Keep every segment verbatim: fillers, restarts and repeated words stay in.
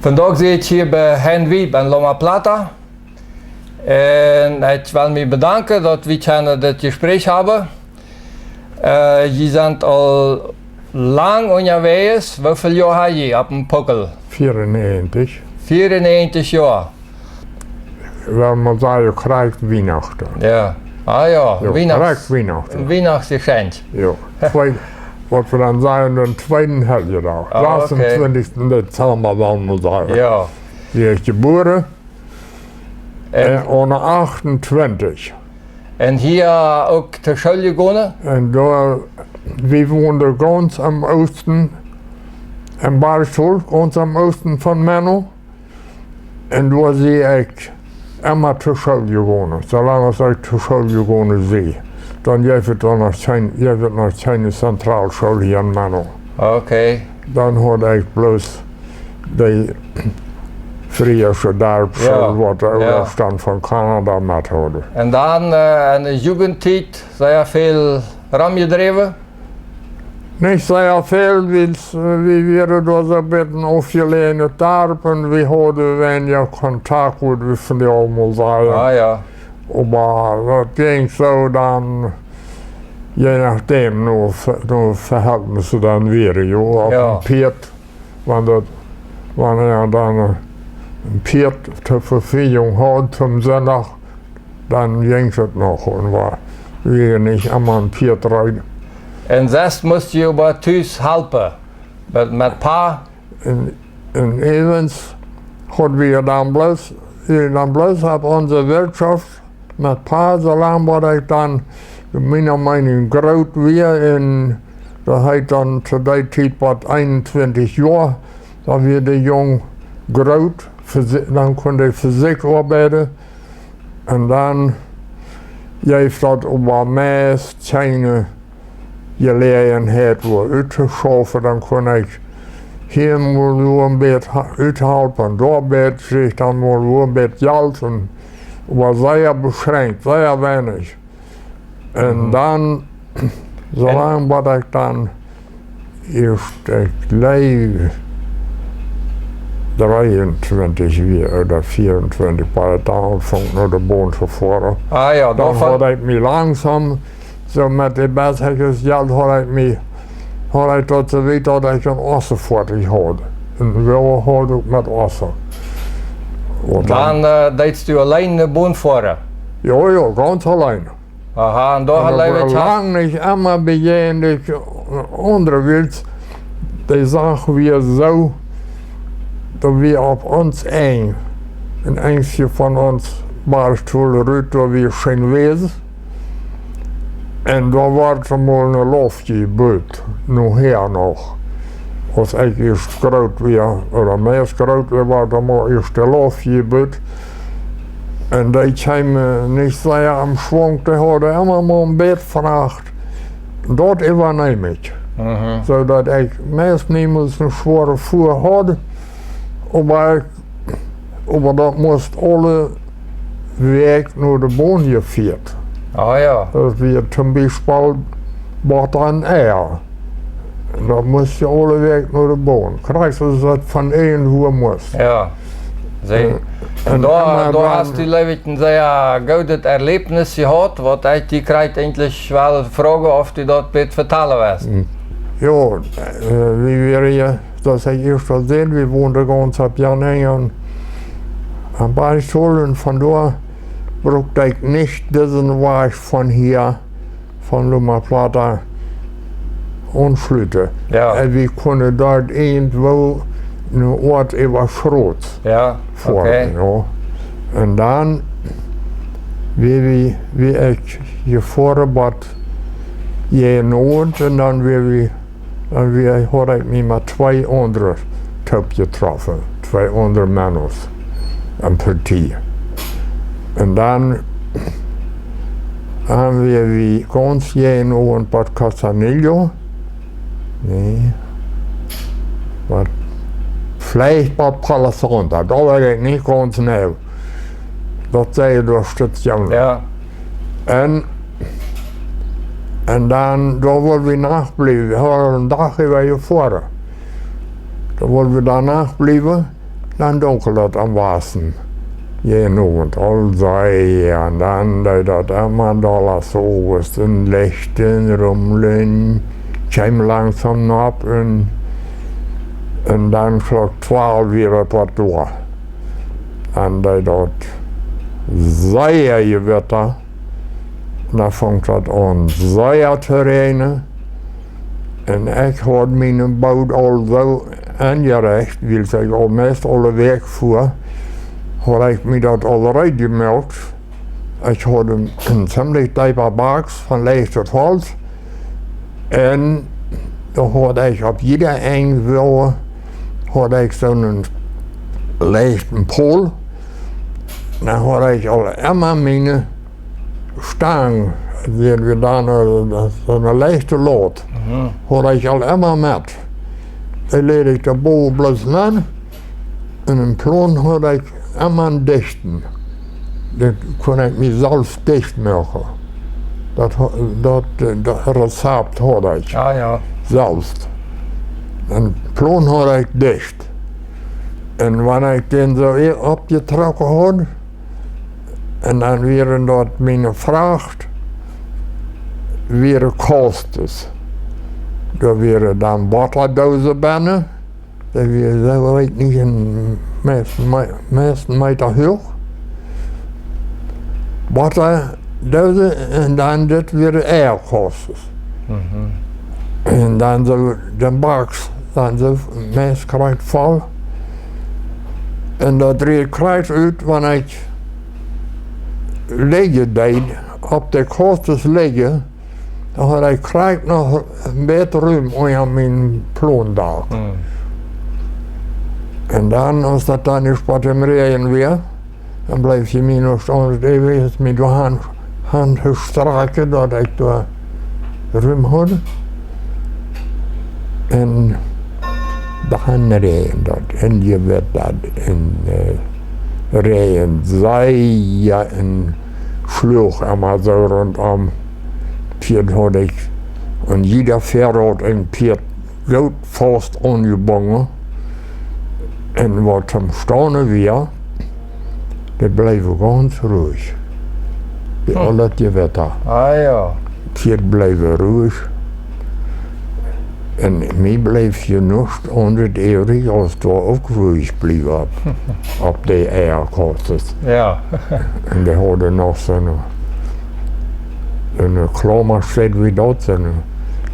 Vondoag sie ekj hia bie Hein Wieb en Loma Plata. Un ekj well mie bedanken, daut wie kjennen dit Jespräakj haben. Äh, jie sent aul lang unjawäajes. Woo väl Joa ha jie opp dän Puckel? Veerunnäajentich. Veerunnäajentich Joa. Well mau sajen, krakjt Wienachten. Jo. Ah jo, jo, Wienachts-, krakjt Wienachten. Wienachtsjeschenkj. Jo. Twee, waut wie dan sajen, dän tweeden Heljedach. Ah, okay. Sasuntwintichsten Dezamba, well mau sajen. Jo. Wia ekj jebuaren. Un, äh, aune achtuntwintich. Un hia uk to School jegonen? Un doa, wie wonden gaunz aum Oosten, em Bargtol, gaunz aum Oosten von Menno. Un doa sie ekj emma to School jegonen, soo lang aus ekj to School jegonen sie. Dan jeef et doa noch kjeen, jeef et noch kjeene Zentralschool hia en Menno. Okay. Dan haud ekj bloos de Friesche Darpschool, jo, waut de, jo, Äwasten von Kanada met hauden. Un dan, äh, enne Jugendtiet sea väl romjedräwen? Nich sea väl, wiels, äh, wie wieren doa soo een bät een aufjeläajenet Darp un wie hauden weinja Kontakt, wudd wie vondoag mol sajen. Ah, jo. Oba daut jinkj soo dan, je nodäm, no Ve-, no Vehältnisse dan wada, jo, opp, jo, een Pieet, wan daut, wan hee dan, äh, een Pieet to Vefieejunk haud toom Sindach, dan jinkj daut noch un wie wieren nich emma een Pieet reed. Un sest must jie oba tus halpen, met, met Pa? Un, un äwens haud wie dan bloos, wie dan bloos opp onse Wirtschoft met Pa, soo lang bat ekj dan, miene Meenunk, groot wia, un daut heet dan to dee Tiet bat eenuntwintich Joa, dan wia de Jung groot, fa si-, dan kunn hee fa sikj oabeiden. Un dan jeef daut oba meist kjeene Jeläajenheit, wua uttoschaufen. Dan kunn ekj hia mol een bät ha-, uthalpen, doa bät, kjrieech dan mol een bät Jelt un, oba sea beschränkjt, sea weinich. Un, mhm, dan, soo lang bat ekj dan ieescht, ekj jleew, dreeuntwintich wia, ooda veeruntwintich, bat ekj dan aunfunk no de Bon to foaren. Ah jo, dan haud ekj mie langsom, soo met de bät Jelt haud ekj mie, haud ekj daut soo wiet, daut ekj een Ossen foadich haud. Un wie hauden uk met Ossen. Un dan, dan, äh, deedst du auleen de Bon foaren? Jo, jo, gaunz auleen. Aha, un doa, un doa leef ekj lang nich emma bejäajend ekj aundre, wiels de Sach wia soo, daut wia opp ons Enj, een Enjskje von ons Bargtol rut, doa wia kjeen Wajch. Un doa wort emol ne Loft jebut, nohäa noch. Aus ekj ieescht groot wia, ooda meist groot wia, wort emol ieescht de Loft jebut. Un dee kjeem nich sea aum Schwunk, dee hauden emma mau een bät Fracht. Daut äwaneem ekj. Mhm. Soo daut ekj meist niemols ne schwoare Fua haud, oba ekj, oba daut must aule Wäakj no de Bon jefieet. Ah jo. Daut wia toom Biespel Botta un Eia. Un daut must je aule Wäakj no de Bon. Krakjt aus daut von irjentwua must. Jo. See. Äh, un doa, emma doa dan hast du, jleew ekj, een sea goodet Erläwnis jehaut, waut ekj die krakjt eejentlich well froagen, auf du daut bät vetalen west. Mm. Jo, äh, wie wieren hia, daut ekj ieescht aul säd, wie wonden gaunz opp Jan Enj em Bargtol, un von doa brukt ekj nich disen Wajch von hia von Loma Plata aunschluten. Jo. Un wie kunnen doa irjentwua ne Oat äwa Schrot, jo, foaren, okay, jo. Un dan wia wie, wia ekj jefoaren bat Jenoont un dan wia wie, dan wia, haud ekj mie met twee aundre toop jetroffen, twee aundre Mennos, een Partie. Un dan, dan wia wie gaunz Jenoont bat Casanillo. Nä. Waut? Veleicht bat Palo Santo, daut weet ekj nich gaunz jeneiw. Daut sent doa Stationen. Jo. Un, un dan, doa wullen wie Nacht bliewen. Wie hauden een Dach äwa jefoaren. Doa wullen wie dan Nacht bliewen. dan dunkeld daut aum Wasten. Jeden Owent aul sea, un dan deed daut emma dolla, soo owes, un Licht un Rumlen, kjeem langsom nopp, un, un dan Klock twalw wia daut doa. Dan deed daut sea Jewitta. Dan funk daut aun sea to räajnen. Un ekj haud miene Boot aul soo enjerecht, wiels ekj aul meist aule Wäakj fua, haud ekj mie daut aul reed jemoakt. Ekj haud een, een ziemlich deepa Box von leichtet Holt. Un doa haud ekj opp jieda Enj woo, haud ekj soon leichten Pol. Dan haud ekj aul emma miene Stang, dee wie dan, äh, daut, soone leichte Lot, Mhm. haud ekj aul emma met. Dee läd ekj doa bowen bloos nenn. Un een Plon haud ekj emma een dichten. Daut kunn ekj mie selfst dicht moaken. Daut ha-, daut, äh, daut Rezept haud ekj. Ah, jo. Selfst. Een Plon haud ekj dicht. Un wan ekj dän soo e-, oppjetrocken haud, un dan wieren doa miene Fracht, wieren Kaustes. Doa wieren dan Bottadoosen bennen, dee wieren, soo weet nich, een meist, mei-, meist een Meeta huach. Bottadoosen, un dan dit wieren Eiakaustes. Mhm. Un dan soo de Box, dan soo meist krakjt voll. Un daut dreid krakjt ut, wan ekj lidjen deed, opp de Kaustes lidjen, dan haud ekj krakjt noch een bät Rum unja mien Plondak. Mm. Un dan, aus daut dan ieescht waut em Räajen wia, dan bleef je mie noch stonen, daut ekj mie doa han, han to strakjen, daut ekj doa Rum haud. Un dan räajend daut, un jewittad daut, un, äh, räajend sea, un schluach emma soo runtom. Pieed haud ekj, un jieda Fäad haud een Pieed goot faust aunjebungen. Un waut toom Stonen wia, dee bleewen gaunz ruhich. Bie Hm. aul daut Jewitta. Ah, jo. Pieed bleewen ruhich. Un mie bleef je nuscht aundret übrig, aus doa uk ruhich bliewen opp, opp de Eiakaustes. Jo. Un dee hauden noch soone, soone Klauma, saj wie daut, soone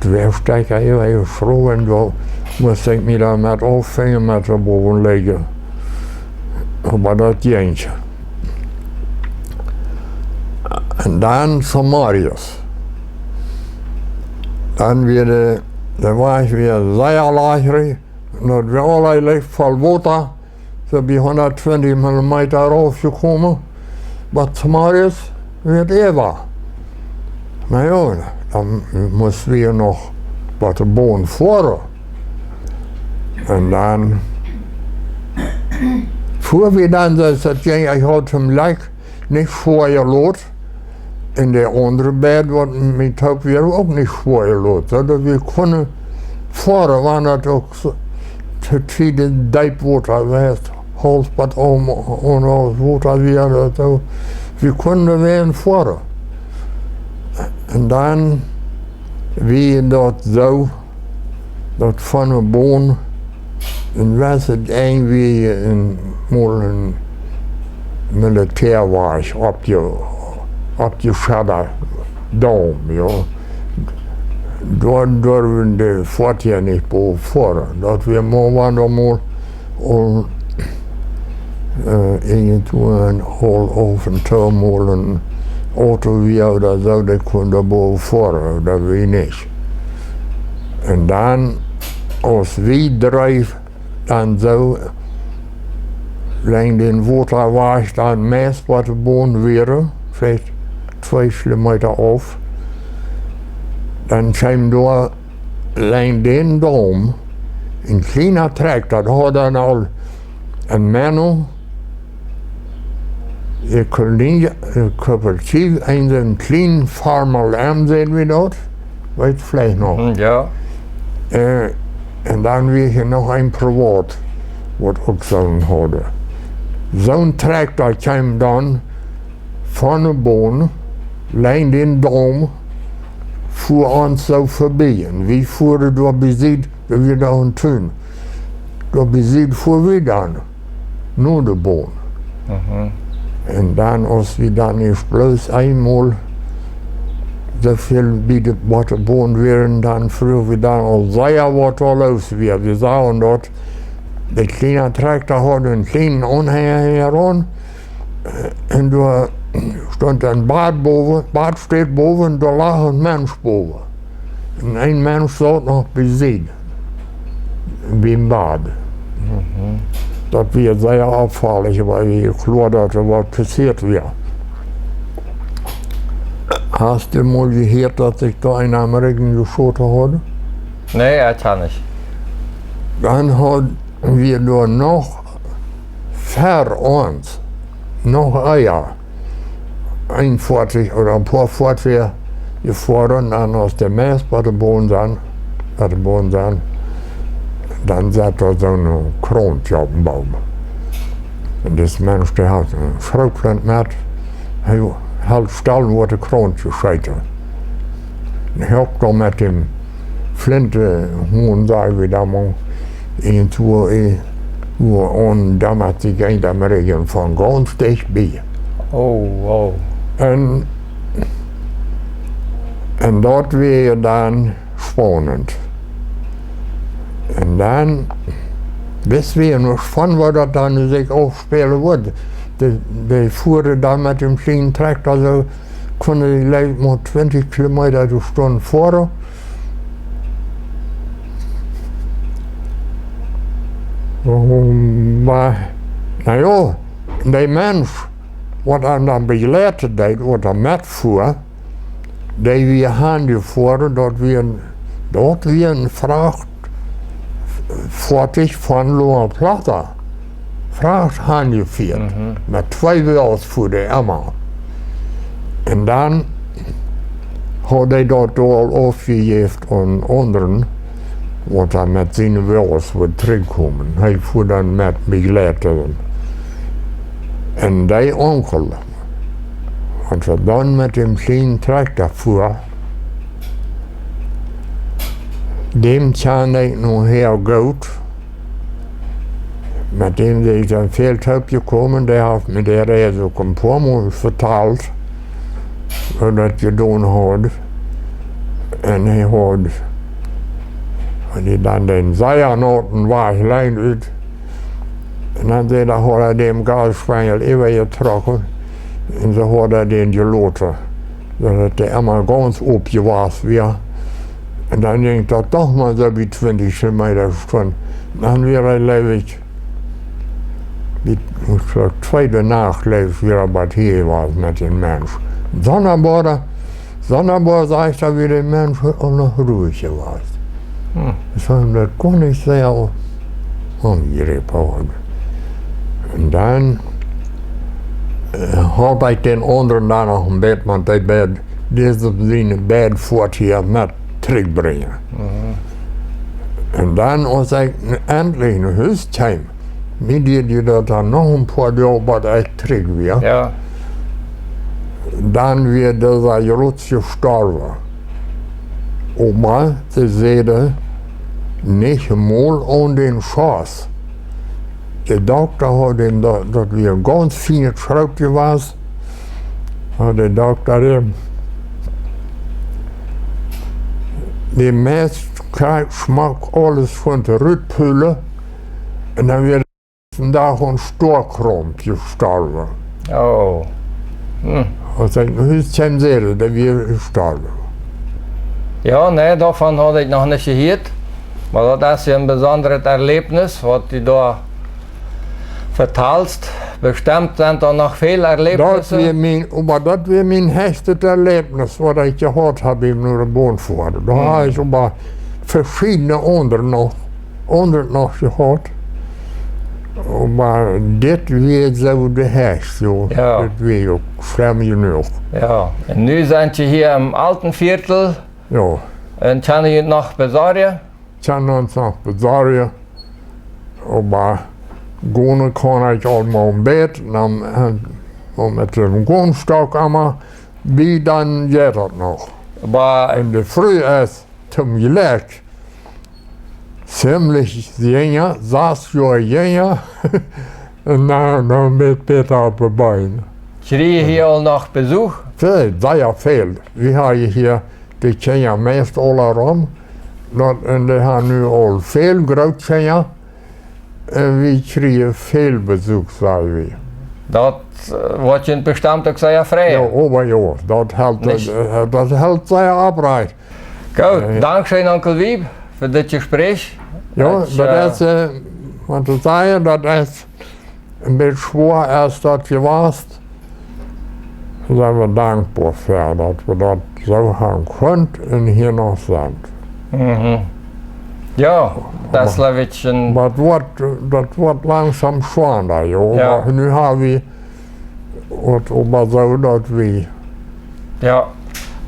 Tweistekja, jo, jo, froh, un doa must ekj mie dan met auffinjen, met de bowen lidjen. Oba daut jinkj. Un dan zemorjes. Dan wia de, de Wajch wia sea lajchtrich. Un daut wia aula licht voll Wota. Soo bie hundattwintich Millimeeta raufjekomen. Oba zemorjes wia et äwa. Na jo, dan must wie noch waut de Boon foaren. Un dan fua wie dan, daut, daut jinkj, ekj haud toom Jlekj nich foaren jelot. Un de aundre beid, waut met mie toop wieren, uk nich foaren jelot. Soo daut wie kunnen foaren, wan daut uk soo to Tieden deep Wota wia, haulf bat aum, un aus Wota wia daut soo. Wie kunnen wäajen foaren. Un dan wia daut soo, daut von de Boon, un wia et ieejentlich een, mol een Militäawajch oppje-, oppjeschedda Daum, jo. Doa durwen de Foatieja nich bowen foaren. Daut wia mau, wan doa mol aul, äh, irjentwua aul auf un to mol een Auto wia ooda soo, dee kunn doa bowen foaren, ooda wie nich. Un dan, aus wie dreef, dan soo, lang dän Wotawajch dan meist waut de Boon wieren, veleicht twee Kilomeeta auf, dan kjeem doa lang dän Daum een kjliena Trakjta, daut haud dan aul een Menno, de Kolonie, de Kooperative, een, een kjlien Farmel M, säd wie daut, weetst veleicht noch. Mhm, jo. Äh, un dan wia hia noch een Privat. waut uk soon hauden. Soon Trakjta kjeem dan von de Bon, leet dän Daum, fua ons soo verbie. Un wie fuaren doa bie Sied, doa wia doa een Tun. Doa bie Sied fuaren wie dan no de Bon. Mhm. Un dan, aus wie dan ieescht bloos eemol soo väl bie de, bie de Bon wieren, dan fruagen wie dan aul sea, waut doa loos wia. Wie sagen daut, de kjliene Trakjta haud een kjlienen Aunhenja hinjaraun. Un doa stunt een Bad bowen, Bad steet bowen, un doa lach een Mensch bowen. Un een Mensch saut noch bie Sied, biem Bad. Mhm. Daut wia sea oppfaulich, wiels wie jleewen, daut doa waut passieet wia. Hast du mol jehieet, daut sikj doa eena aum Rigjen jeschoten haud? Nä, ekj ha nich. Dan haud wie doa noch ver ons, noch ea, een Foatich ooda een poa Foatich jefoaren, un aus de meist bie de Bon sent, bie de Bon sent, dan sat doa soon Krauntje oppem Boom. Un dis Mensch, dee haud een Schrootflint met, hee hilt stell, wua de Krauntje jescheten. Un hee hoakt dan met dän Flint, äh, Hohn, saj wie dan mol, irjentwua, äh, wua aun, dan haud sikj eent aum Rigjen von gaunz dicht bie. Oh, wow. Un, un daut wia dan spaunent. Un dan wist wie noch von, woo daut dan sikj aufspälen wudd. Dee, dee fuaren dan met dän kjlienen Trakjta, aulsoo kunnen dee veleicht mau twintich Kilometa de Stund foaren. Oba, na jo, dee Mensch, waut an dan bejleiden deed, waut doa met fua, dee wia hanjefoaren, daut wia een, daut wia een Fracht-, Foatich von Loma Plata. Fracht hanjefieet, mhm, met twee Wäajes fua dee emma. Un dan haud hee daut doa aul aufjejäft aun aundren, waut hee met siene Wäajes wudd trigjkomen. Hee fua dan met bejleiden. Un dee Onkel, aus hee dan met dän kjlienen Trakjta fua, däm kjand ekj nohäa goot. Met däm sie ekj dan väl toop jekomen, dee haft mie de Reis uk een poa Mol vetalt, woo hee daut jedonen haud. Un hee haud, aus hee dan dän Sea noten wajch leend ut, un dan säd hee, haud hee dän Gasschwenjel äwajetrocken, un soo haud hee dän jeloten, daut dee emma gaunz opjewast wia. Un dan jinkj daut doch mol soo bie twintich Kilometa de Stund. Dan wia hee, jleew ekj, bie, ekj jleew, tweede Nacht, jleew ekj, wia hee bie hia jewast met dän Mensch. Sondaboa, sondaboa, sajcht hee, wia de Mensch uk noch ruich jewast. Hm. Ekj funk daut goa nich sea aunjrieplich. Un dan, äh, holp ekj dän aundren dan noch een bät, wiels dee beid, dise siene beid Foatieja met trigjbrinjen. Mhm. Un dan, aus ekj endlich no Hus kjeem, mie dieed daut dan noch een poa Doag, bat ekj trigj wia. Jo. Dan wia dee Jrutz jestorwen. Oba see säden, nich mol aun dän Schoss. De Dokta haud dän, daut, daut wia een gaunz fienet Schroot jewast. Haud de Dokta dän, dän meist krakjt schmock aules von rutjepulen. Un dan wia dee vondoag aun Stoakraum jestorwen. Oh. Hm. Aus ekj no Hus kjeem, säden see, daut wia jestorwen. Jo, nä, doavon haud ekj noch nich jehieet. Oba daut es je een besondret Erläwnis, waut du doa vetalst. Bestemmt sent doa noch väl Erläwnisse. Daut wia mien, oba daut wia mien hechstet Erläwnis, waut ekj jehaut hab, biem no de Bon foaren. Doa, hm, hab ekj oba veschiedne aundre noch, aundre noch jehaut. Oba dit wia soo de hechste, jo. Jo. Dit wia uk schlemm jenuach. Jo. Un nu sent jie hia em Altenviertel. Jo. Un kjennen jie noch besorjen? Kjennen ons noch besorjen. Oba Gonen kaun ekj aul mau een bät, dan, äh, mau met dän Gonen stoak emma, bie dan jeit daut noch. Oba en de Fru es toom Jlekj ziemlich jinja, sas Joa jinja, un dan, dan met bäta opp de Been. Kjrie jie hia aul noch Besuch? Väl, sea väl. Wie haben hia de Kjinja meist aula rom. Daut, un dee haben nu aul väl Grootkjinja. Un wie kjrieen väl Besuch, saj wie. Daut, äh, woat junt bestemt uk sea freien. Jo, oba jo, daut helt, äh, daut helt sea oprajcht. Goot, äh, dankscheen, Onkel Wiebe, fa dit Jespräch. Jo, daut, äh, es, äh, waut ekj saj, daut es een bät schwoa es daut jewast. Sent wie dankboa fa, daut wie daut soo haben kunt un hia noch sent. Mhm. Jo, daut es, jleew ekj, een... Oba daut woat, daut woat langsom schwanda, jo. Jo. Oba nu haben wie daut oba soo daut wie... Jo.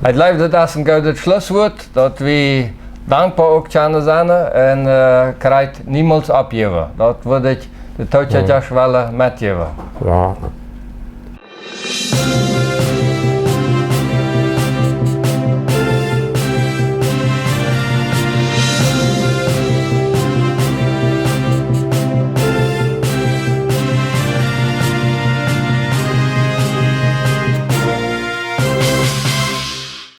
Ekj jleew, daut es een goodet Schlusswuat, daut wie dankboa uk kjennen sennen un, äh, krakjt niemols oppjäwen. Daut wudd ekj de Tookjikjasch wellen metjäwen. Jo.